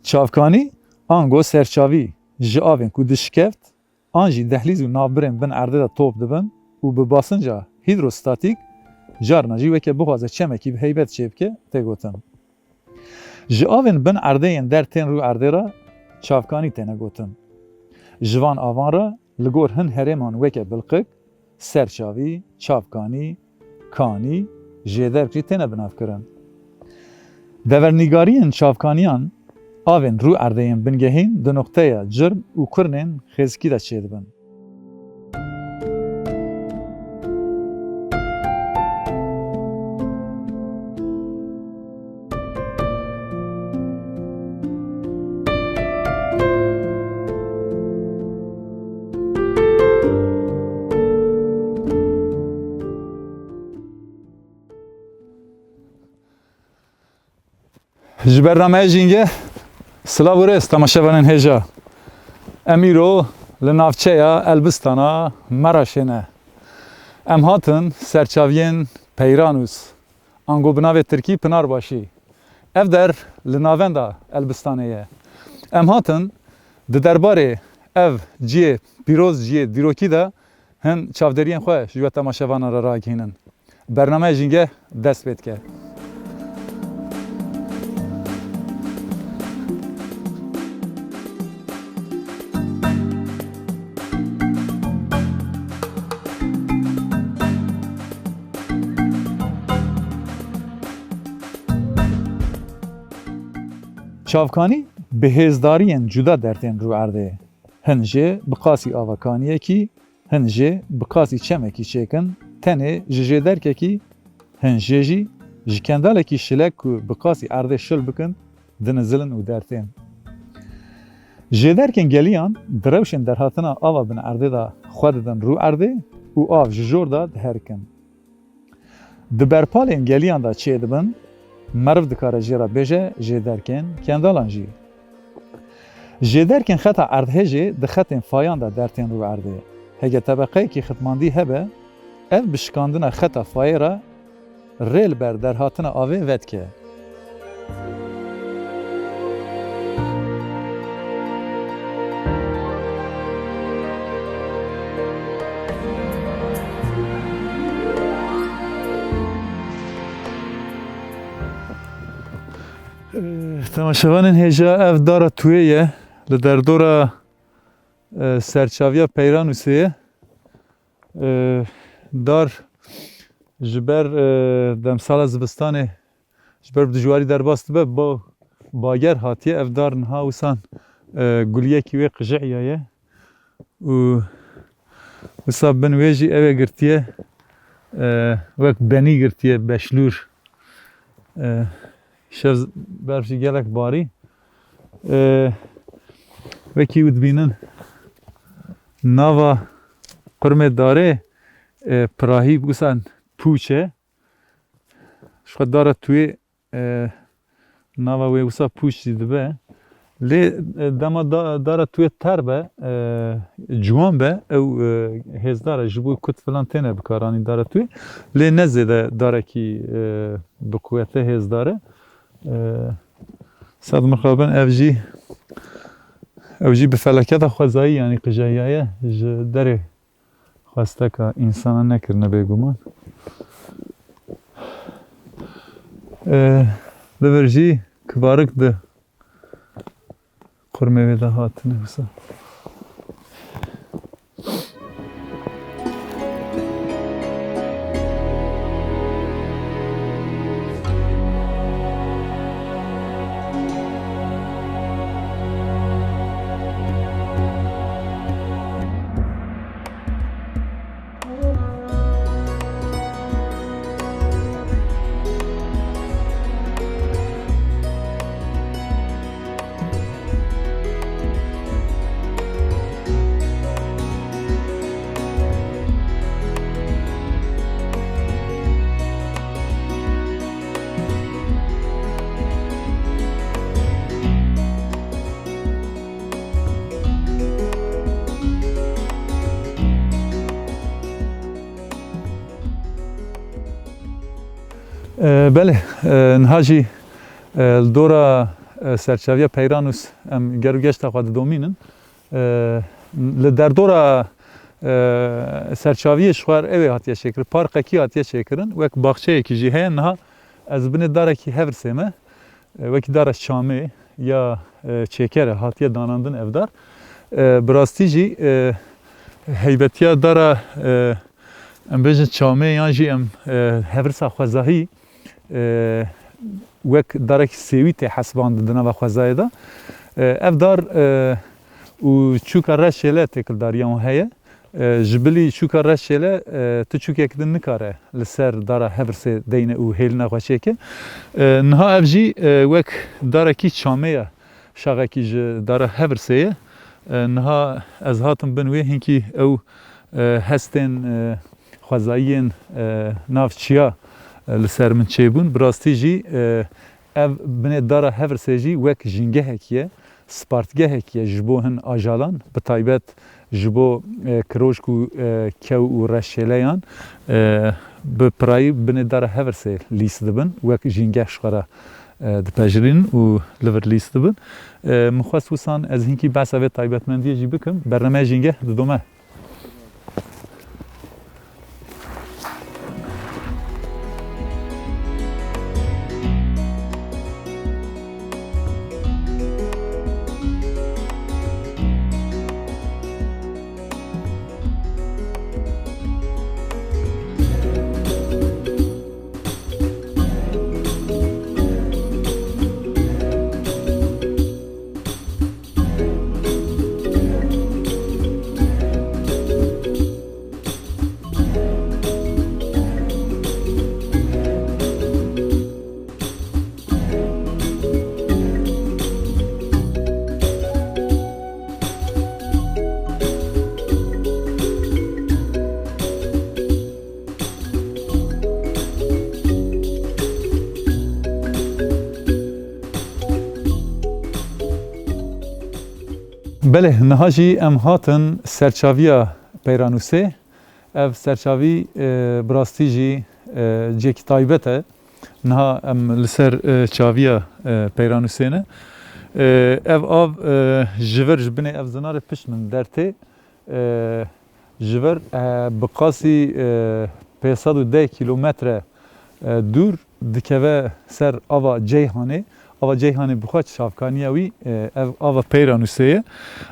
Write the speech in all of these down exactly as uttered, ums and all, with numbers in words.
Çavkanî, ango serçavî, ji avên ku dişikeft, an jî dehlîz û navbirên bin erdê de top dibin û bi basinca hîdrostatîk, carna jî weke bixwaze çemekî bi heybet çêbike, tê gotin. Ji avên bin erdê yên der tên rû erdê re çavkanî têne gotin. Ji van avan re li gor hin herêman weke Bilqik, Serçavî, Çavkanî, Kanî, Jêderk jî têne binavkirin. Devernîgariyên çavkaniyan avên rû erdê yên bingehîn di noqteya Cirm û Kurnên Xêzikî de çêdibin. Ji bernameya Jînge, silav û rêz temaşevanên hêja. Em îro li navçeya Elbistana Meraşê ne. Em hatin serçaviyên Peyranûs, ango bi navê tirkî Pınarbaşı. Ev der li navenda Elbistanê ye. Em hatin di derbarê ev cihê pîroz, cihê dîrokî de hin çavderiyên xwe ji we temaşevanan re ragihînin. Bernameya Jînge dest pê dike. Çavkanî bi hêzdariyên cuda dertên rû erdê. Hin jê bi qasî avakaniyekî, hin jê bi qasî çemekî çêkin, tenê ji jêderkekî, hin jê jî ji kendalekî şilek ku bi qasî erdê şil bikin, dinizilin û dertên. Jêderkên geliyan di rewşên derhatina ava bin erdê de xwe didin rû erdê û av ji jor de diherikin. Di berpalên geliyan de çêdibin, meriv dikare jê re bêje jêderkên kendalan jî. Jêderkên xeta erdhejê di xetên fayan de dertên rû erdê. Heke tebeqeyekî xitmandî hebe, ev bi şikandina xeta fayê re rê li ber derhatina avê vedike. Temaşevanên hêja, ev dara Tuyê ye. Li derdora, e, serçaviya Peyranûsê ye. E, dar ji ber, e, demsala zivistanê ji ber bi dijwarî derbas dibe, bo bager hatiye. Ev dar niha wisan, e, guliyekî wê qijihîyaye û wisa bin wê jî ew ê girtiye, e, wek benî girtiye, beşlûr. E, şev berf jî gelek barî. E, wekî wî dibînin nava qurmê darê, e, pirahî wisan pûç e. Ji xwe dara Tuyê, e, nava wê wisa pûç jî dibe. Lê, e, dema da-, dara Tuyê ter be, e, ciwan be, ew, e, hêzdar e, ji bo kut filan têne bikaranîn dara Tuyê. Lê ne zêde darekî, e, bi quwete hêzdar e. E, Sed mixabin ev jî, ew jî bi felaketa xwezayî, yanî qijehiyaye, ji derê xwesteka însana nekirine bêguman. E, li vir jî kivarik di qurmê wê de hatine wisa. E, belê, e, niha jî, e, li dora E, serçaviya Peyranûs em ger û geşta xwe didomînin. E, li derdora, e, serçaviyê ji xwe re ew ê hatiye çêkirin. Parkekî hatiye çêkirin. Wek baxçeyekî jî heye. Niha ez binê darekî hevirsê me. E, wekî dara çamê ya, e, çêker e, hatiye danandin ev dar. E, bi rastî jî, e, heybetiya dara, e, em bêjin çamê yan jî em, e, hevirsa xwezahî, e, wek darekî sêwî tê hesibandin di nava xwezayê de. E, ev dar, e, û çûka Reşêle têkildariya wan heye. E, ji bilî çûka Reşêle, e, tu çûkek din nikare li ser dara Hevirsê deyne û hêlina xwe çêke. E, niha ev jî, e, wek darekî çamê ye, şaxekî ji dara Hevirsê ye. E, niha ez hatim bin wê hinkî ew, e, hestên, e, xwezayiyên, e, nav çiya, e, li ser min çêbûn. Bi rastî jî, e, ev binê dara Hevirsê jî wek jîngehekî ye, spartgehekî ye ji bo hin ajalan, bi taybet ji bo, e, kirojk û, e, kew û reşêleyan, e, bi pirayî binê dara Hevirsê lîs dibin, wek jîngeh ji xwe re, e, dipejirînin û li vir lîs dibin. E, min xwest wisan ez hinkî behsa vê taybetmendiyê jî bikim. Bernameya jîngeh didome. Belê, niha jî em hatin serçaviya Peyranûsê. Ev serçavî, e, bi rastî jî, e, cihekî taybet e. Niha em li ser, e, çaviya, e, Peyranûsê ne. E, ev av, e, ji vir, ji binê ev zinarê pişt min dertê. E, ji vir, e, bi qasî, e, pênc sed û deh kîlometre, e, dûr dikeve ser ava Ceyhanê. Ava Ceyhanê bi xwe çavkaniya wî, e, ev ava Peyranûsê ye.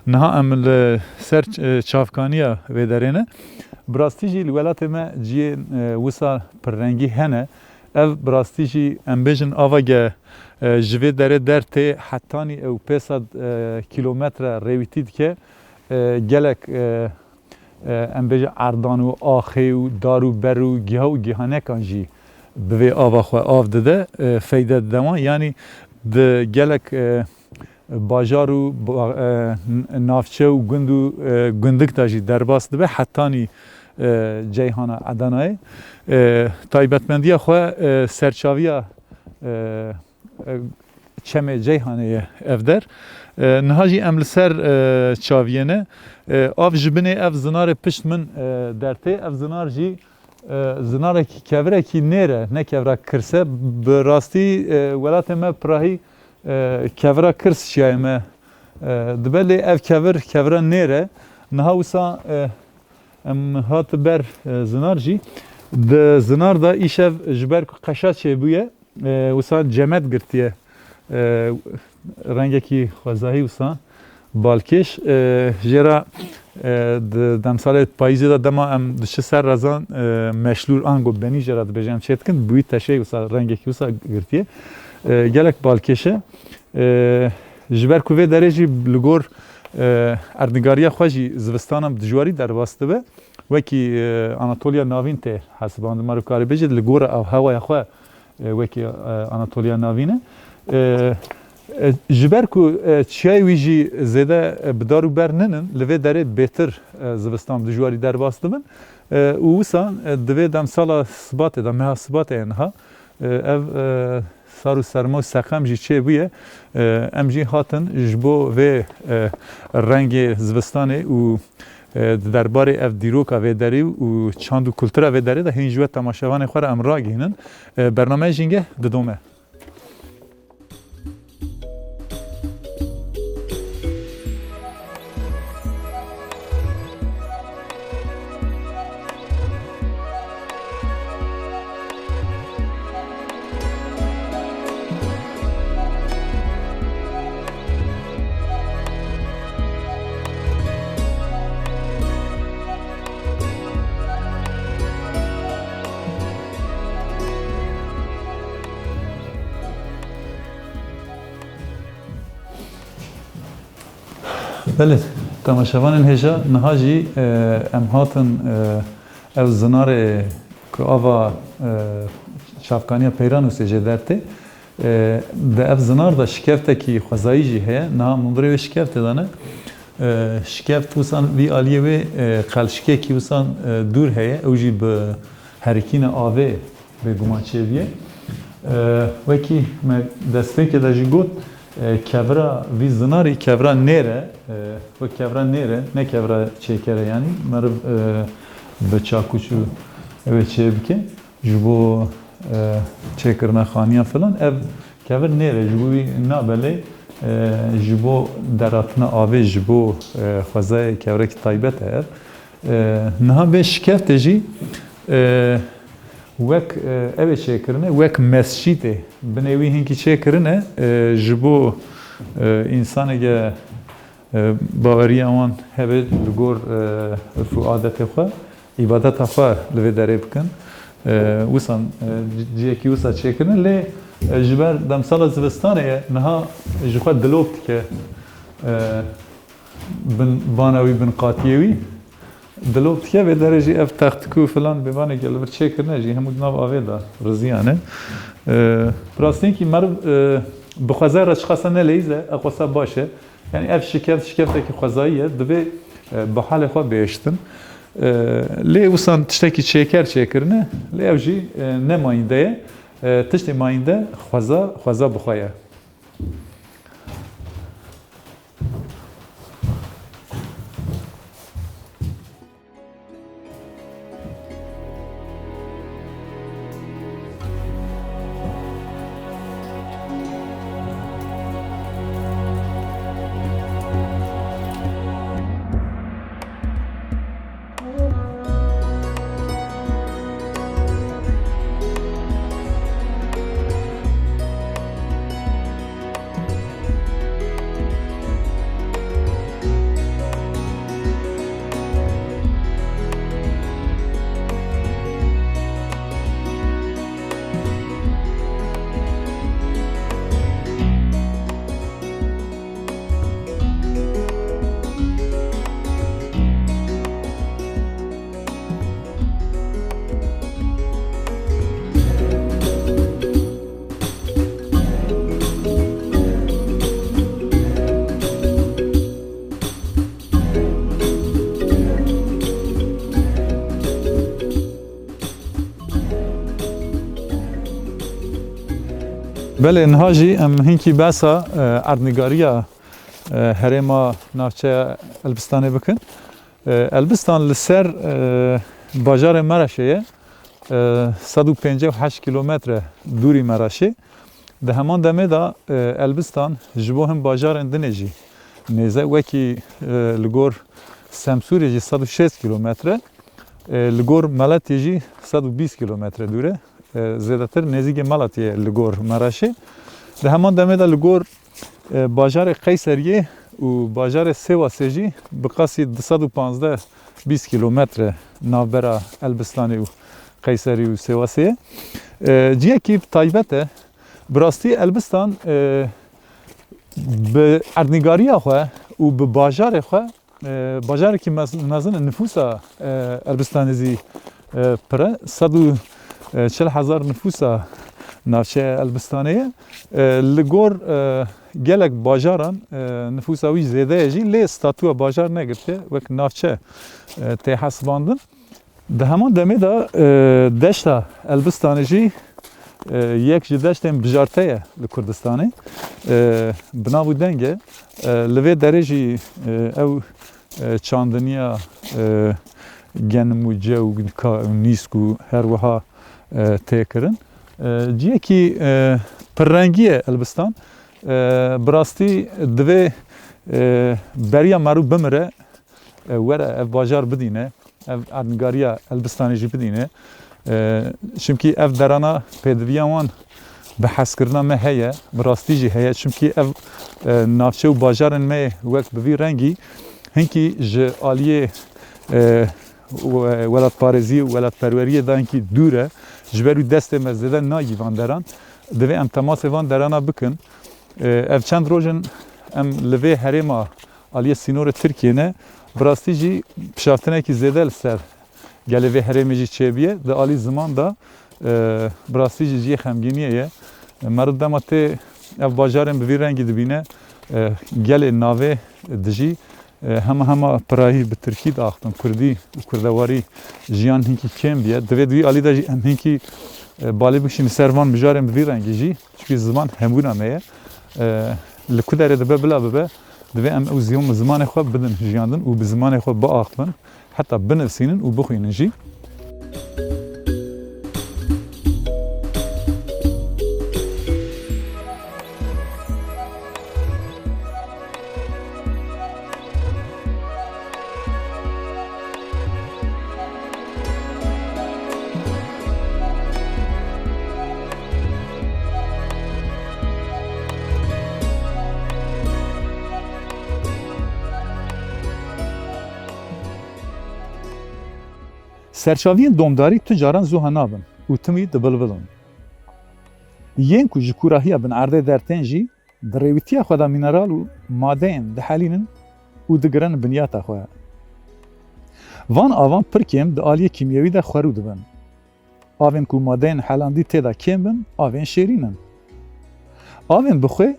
Niha em li ser, e, çavkaniya vê derê ne. Bi rastî jî li welatê me cihên, e, wisa pirrengî hene. Ev bi rastî jî em bêjin ava ge, e, ji vê derê dertê hetanî ew pênc sed, e, kîlometre rêwîtî dike. E, gelek, e, e, em bêjin erdan û axê û dar û ber û giha û gihanekan jî bi vê ava xwe av dide, e, feyde dide wan. Yanî di gelek, e, bajar û ba-, e, n-, navçe û gund û, e, gundik de jî derbas dibe, hetanî, e, Ceyhana Edenayê. E, taybetmendiya xwe, e, serçaviya, e, e, çemê Ceyhanê ye ev der. E, niha jî em li ser, e, çaviyê ne. E, av ji binê ev zinarê pişt min, e, dertê. Ev zinar jî, e, zinarekî kevirekî nêr e, ne kevra kirs e. Bi rastî, e, welatê me pirahî, e, kevra kirs çiyayê me, e, dibe, lê ev kevir, kevra nêr e. Niha wisa, e, em hat ber, e, zinar jî. Di zinar de îşev ji ber ku qeşa çêbûye, e, wisa cemet girtiye. E, rengekî xwezahî wisa balkêş. E, jê re, e, di demsalê payîzê de dema em diçi ser rezan, e, meşlûr ango benî jê re dibêje em çê dikin, bi wî teşeyê wisa rengekî wisa girtiye. E, gelek balkêş e. E, ji ber ku vê derê jî li gor, e, erdnîgariya xwe jî zivistanan bi dijwarî derbas dibe. Wekî, e, Anatoliya Navîn tê hesibandin, meriv karê bêje, li gora avhewaya xwe, e, wekî, e, Anatoliya Navîn e. E, e, ji ber ku, e, çiyayê wî jî zêde, e, bi dar û ber ninin, li vê derê bêtir, e, zivistan bi dijwarî derbas dibin. E, û wisa, e, di vê demsala Sibatê de, meha Sibatê ye niha, e, ev, e, sar û serma û seqem jî çêbûye. E, em jî hatin ji bo vê, e, rengê zivistanê û, e, di derbarê ev dîroka vê derê û çand û kultura vê derê de hîn ji we temaşevanê xwe re em ragihînin. E, bernameyê Jîngeh didome. Belê, temaşevanên hêja, niha jî, e, em hatin, e, ev zinarê ku ava, e, çavkaniya Peyranûsê jê dertê. E, di ev zinar de şikeftekî xwezayî jî heye. Niha min birê wê şikeftê de ne. E, şikeft wisan vî aliyê wê, e, qelşikekî wisan, e, dûr heye. Ew jî bi herikîna avê bêguman çêbûye. E, wekî me destpêkê de jî got, e, kevira vî zinarî kevira nêr e. E, wek kevira nêr e, ne kevira çêker e, yanî meriv, e, bi çakûç û ew ê çê bike. Ji bo, e, çêkirina xaniyan filan, ev kevir nêr e, ji bo wî nabe lê, e, ji bo derhatina avê, ji bo, e, xwezayê kevirekî taybet e ev. E, niha vê şikeftê jî, e, wek, e, ev ê çêkirine, wek mescîdê binê wî hinkî çêkirine, e, ji bo, e, însaneke, e, baweriya wan hebe li gor, e, urf û adetê xwe, îbadeta xwe li vê derê bikin. E, wisan, e, ci-, ciyekî wisa çêkirine, lê, e, ji ber demsala zivistanê ye, niha ji xwe dilop dike, e, bin, bana wî, bin qatiyê wî. Dilop dike, vê derê jî ev textikû filan bêvaneke li vir çêkirine jî hemû di nav avê de riziyane. E, bi rastî hinkî meriv, e, bi xwezayê re çiqasa neleyîze, eqwasa baş e. Yanî ev şikeft, şikeftekî xwezayî ye, divê, e, bi halê xwe bihiştin. E, lê wisan tiştekî çêker çêkirine, lê ew jî, e, ne mayînde ye. E, tiştê mayînde xweza, xweza bi xwe ye. Belê, niha jî em hinkî behsa, e, erdnîgariya, e, herêma navçeya Elbistanê bikin. E, Elbistan li ser, e, bajarê Mereşê ye. E, sed û pêncî û heşt kîlometre dûrî Mereşê. Di heman demê de, e, Elbistan ji bo hin bajarên dinê jî nêze, wekî, e, li gor Semsûrê jî sed û şêst kîlometre, e, li gor Meletiyê jî sed û bîst kîlometre dûr e. E, zêdetir nêzîkê Meletiyê li gor Mereşê. Di heman demê de li gor, e, bajarê Qeyseriyê û bajarê Sêwasê jî bi qasî du sed û panzdeh, bîst kîlometre navbera Elbistanê û Qeyserî û Sêwasê ye. E, ciyekî taybet e. Bi rastî Elbistan, e, bi erdnîgariya xwe û bi bajarê xwe, e, bajarekî mez-, mezin e, nifûsa, e, Elbistanê zî, e, pir e. Sed û çil hezar nifûsa navçeya Elbistanê ye. E, li gor, e, gelek bajaran, e, nifûsa wî zêde ye jî, lê statûya bajar negirtiye, wek navçe, e, tê hesibandin. Di heman demê de, e, deşta Elbistanê jî, e, yek ji deştên bijarte ye li Kurdistanê. E, bi nav û deng e. E, li vê derê jî, e, ew, e, çandiniya, e, genim û ce û ka û nîsk û her wiha, e, tê kirin. E, ciyekî, e, pirrengî ye Elbistan. E, bi rastî divê, e, beriya meriv bimire, e, were ev bajar bidîne, ev erdnîgariya Elbistanê jî bidîne. E, çimkî ev derana pêdiviya wan bi hezkirina me heye, bi rastî jî heye. Çimkî ev, e, navçe û bajarên me wek bi vî rengî hinkî ji aliyê, e, we-, welatparêzî û welatperweriyê de hinkî dûr e. Ji ber wî destê me zêde nagî van deran. Divê em temasê van derana bikin. E, ev çend roj in em li vê herêma aliyê sînorê Tirkiyê ne. Bi rastî jî pişaftinekî zêde li ser gelê vê herêmê jî çêbûye. Di alî ziman de, e, bi rastî jî cihê xemgîniyê ye. Meriv dema tê ev bajarên bi vî rengî dibîne, e, gelê navê dijî, e, hema hema pirahî bi tirkî diaxivin, kurdî û kurdewarî jiyan hinkî kêm bûye. Divê di wî alî de jî em hinkî, e, balê bikişîne ser van mijarên bi vî rengî jî. Çikî ziman hebûna me ye. E, li ku derê dibe bila bibe, divê em ew ziyom-, zimanê xwe bidin jiyandin û bi zimanê xwe biaxivin, heta binivîsînin û bixwînin jî. Serçaviyên domdarî tu caran zû hanabin û timî dibilbilin. Yên ku ji kûrahiya bin erdê dertên jî di rêwîtiya xwe de mîneral û madeyên dihelînin û digirin binyata xwe. Van avan pir kêm di aliyê kîmyewî de xwerû dibin. Avên ku madeyên helandî tê de kêm bin, avên şêrîn in. Avên bi xwê,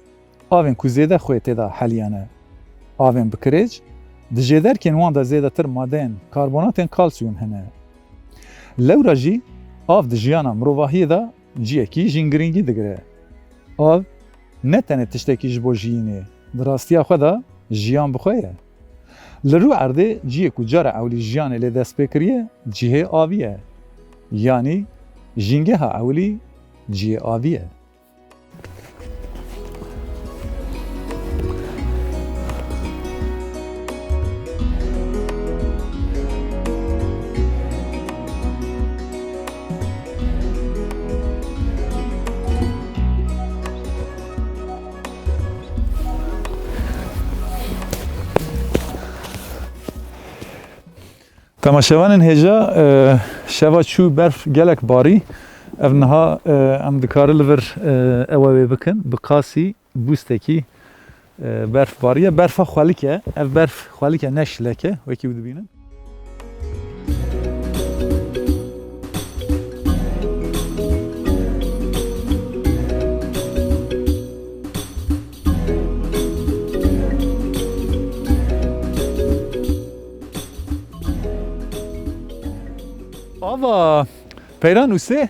avên ku zêde xwê tê de heliyane. Avên bi kirêc, di jêderkên wan de zêdetir madeyên karbonatên kalsiyum hene. Lewra jî av di jiyana mirovahiyê de cihekî jîngirîngî digire. Av ne tenê tiştekî ji bo jiyînê, di rastiya xwe de jiyan bi xwe ye. Li rû erdê cihê ku cara ewlî jiyanê lê dest pê kiriye, cihê avî ye. Yanî jîngeha ewlî cihê avî ye. Temaşevanên hêja, e, şeva çû berf gelek barî. Ev niha, e, em dikarin li vir, e, ewe wê bikin. Bi qasî bûstekî, e, berf bariye. Berfa xwelik e. Ev berf xwelik e, ne şilek e. Wekî ew dibînin. Ava Peyranûsê,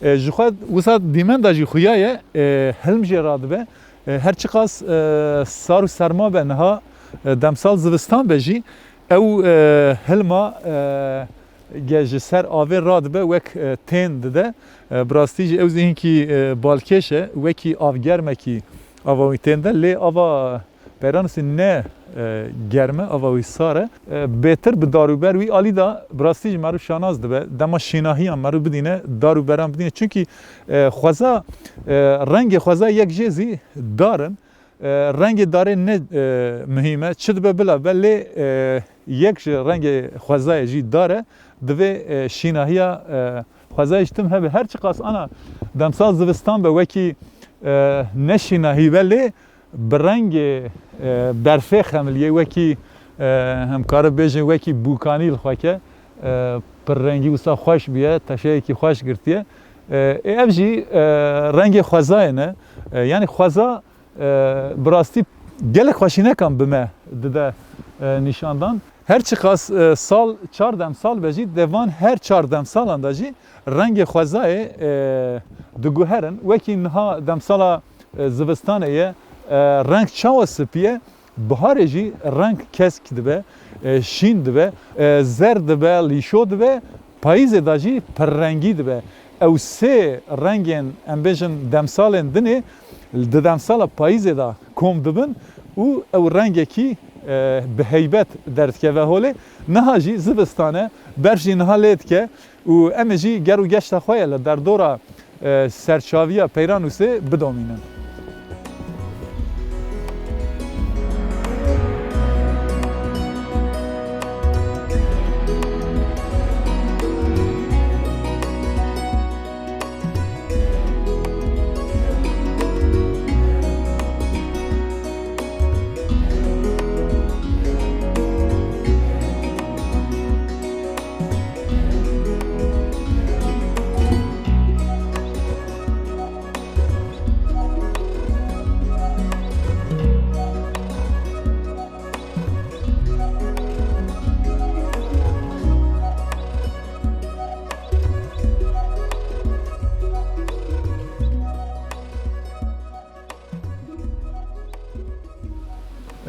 e, ji xwe wisa dîmen de jî xuya ye, e, hilm jê radibe. E, her çiqas, e, sar û serma be niha, e, demsal zivistan be jî, ew, e, hilma, e, ge ji ser avê radibe wek, e, tên dide. E, bi rastî jî ew zî hinkî, e, balkêş e, wekî avgermekî ava wî tên de. Lê ava Peyranûsê ne, e, germ e, ava wî sar e. E, bêtir bi dar û ber wî alî de bi rastî jî meriv şanaz dibe. Dema şînahiyan meriv bidîne, dar û beran bidîne. Çimkî, e, xweza, e, rengê xweza yek jê zî dar in. E, rengê darê ne, e, muhîm e. Çi dibe bila be lê, e, yek ji rengê xwezayê jî dar e. Divê, e, şînahiya, e, xwezayê ji tim hebe. Her çiqas ana demsal zivistan be wekî, e, ne şînahî be lê bi rengê, e, berfê xemiliyê wekî, e, em karin bêjin wekî bûkanî li xwe ke, e, pirrengî wisa xweş bûye, teşeyekî xweş girtiye. E, ê ev jî, e, rengê xwezayê ne. E, yanî xweza, e, bi rastî gelek xweşînekan bi me dide, e, nîşandan. Her çiqas, e, sal çar demsal be jî, di van her çar demsalan de jî rengê xwezayê, e, diguherin. Wekî niha demsala, e, zivistanê ye, e, reng çawa spî ye, biharê jî reng kesk dibe, e, şîn dibe, e, zer dibe, lîşo dibe, payîzê de jî pirrengî dibe. Ew sê rengên, em bêjin, demsalên dinê di demsala payîzê de kom dibin û ew rengekî, e, bi heybet derdikeve holê. Niha jî zivistan e, berf jî niha lê dike û em ê jî ger û geşta xwe ye li derdora, e, serçaviya Peyranûsê bidomînin.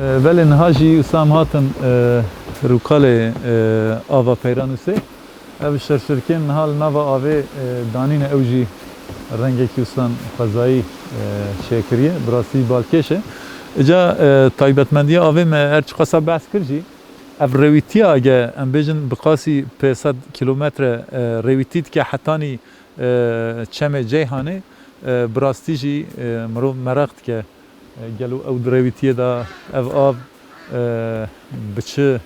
Belê, niha jî wisa em hatin, e, rûkalê, e, ava Peyranûsê. Ev şirşirkên niha li nava avê, e, danîne, ew jî rengekî wisa xwezayî, e, çêkiriye. Bi rastî balkêş e. Îca, e, taybetmendiya avê me her çiqasa behs kir jî, ev rêwîtiya, ege em bêjin bi qasî pênc sed kîlometre, e, rêwîtî dike hetanî, e, çemê Ceyhanê, e, bi rastî jî, e, mirov meraq dike. E, gelo ew di rêwîtiyê de ev av, e, bi çi,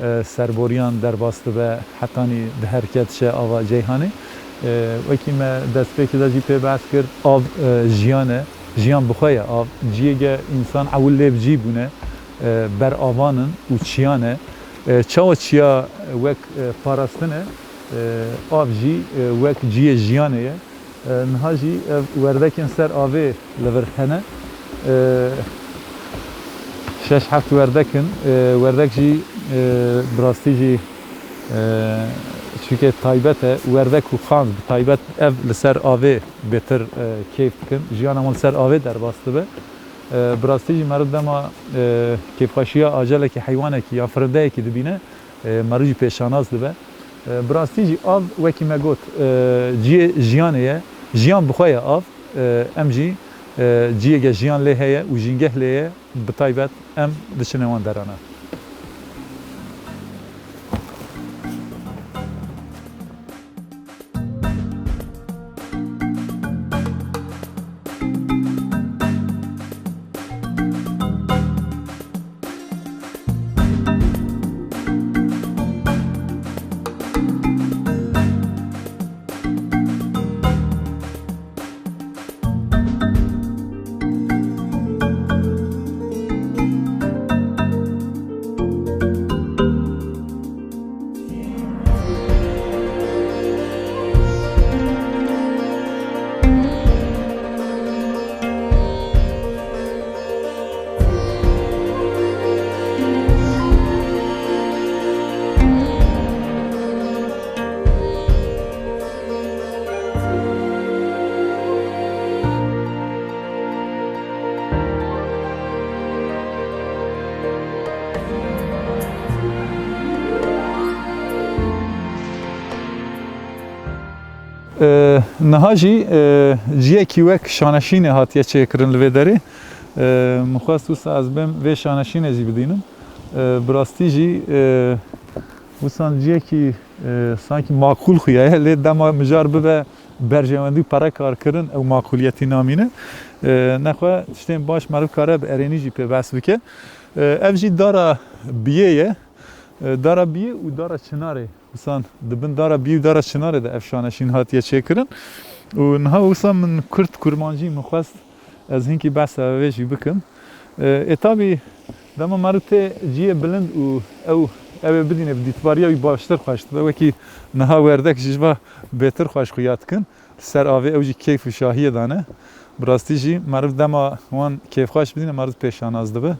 e, serboriyan derbas dibe, hetanî diherike diçe ava Ceyhanê? E, wekî me destpêkê de jî pê behs kir, av, e, jiyan e, jiyan bi xwe ye. Av ciyeke însan ewil lê bi cî bûne, e, ber avan in û çiyan e. E, çawa çiya wek, e, parastin e, e, av jî, e, wek ciyê jiyanê ye. E, niha jî ev werdekên ser avê li vir hene. E, şeş heft werdek in. E, werdek jî, e, bi rastî jî, e, çîkê taybet e. Werdek û qanz bi taybet ev li ser avê bêtir, e, keyf dikin. Jiyana wan li ser avê derbas dibe. E, bi rastî jî meriv dema, e, kêfxweşiya acelekî heywanekî ya firindeyekî dibîne, e, meriv jî pêşanas dibe. E, bi rastî jî av, wekî me got, e, ciyê jiyanê ye. Jiyan bi xwe ye av. E, em jî, e, ciyeke jiyan lê heye û jîngeh lê ye. Bi taybet em diçine wan derana. E, niha jî, e, ciyekî wek şaneşînê hatiye çêkirin li vê derê. E, min xwest wisa ez bêm vê şaneşînê jî bidînim. E, bi rastî jî, e, wisa ciyekî, e, sankî makûl xuya ye, lê dema mijar bibe berjewendî û pere karkirin, ew makûliyetî namîne. E, nexwe tiştên baş meriv kare bi erênî jî pê behs bike. E, ev jî dara biyê ye. E, dara biyê û dara çinarê. Wisan di bin dara bî û dara çinarê de ev şaneşîn hatiye çêkirin. Û niha wisa min kurt kurmancî min xwest ez hinkî behsa vê jî bikim. E, ê tabî dema meriv tê ciyê bilind û ew, ew ê bidîne bi dîtbariya wî baştir xweş dibe. Wekî niha werdek jî ji va bêtir xweş xuya dikin. Ser avê ew jî keyf û şahiyê dane. Bi rastî jî meriv dema wan kêfxweş bidîne, meriv pêşanaz dibe.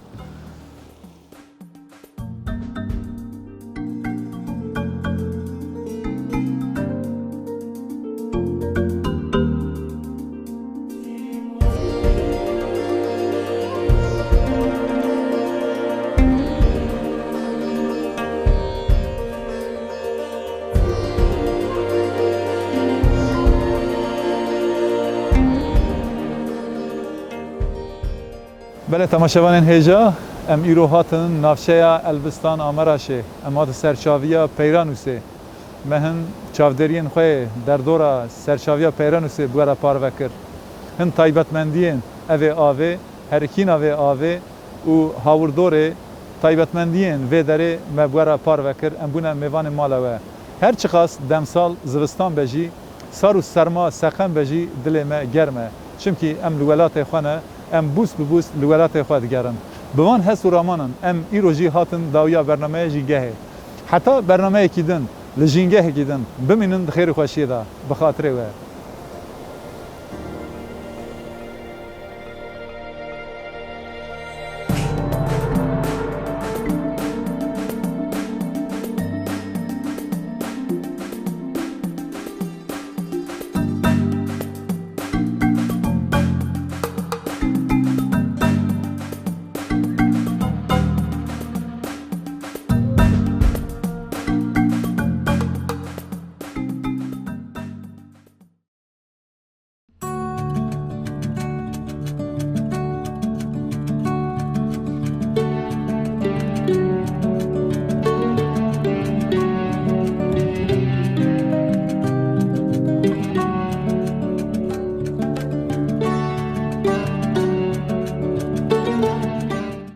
Belê temaşevanên hêja, em îro hatin navçeya Elbistan a Meraşê. Em hatin serçaviya Peyranûsê. Me hin çavdêriyên xwe yê derdora serçaviya Peyranûsê bi we re parve kir. Hin taybetmendiyên evê avê, herikîna vê avê û hawirdorê taybetmendiyên vê derê me bi we re parve kir. Em bûne mêvanên mala we. Her çiqas demsal zivistan be jî, sar û serma seqem be jî dilê me germ e. Çimkî em li welatê xwe ne, em bûs bi bûs li welatê xwe digerin. Bi van hest û ramanan em îro jî hatin dawiya bernameya Jîngehê. Heta bernameyekî din, li Jîngehekî din bimînin di xêr û xweşiyê de. Bi xatirê we.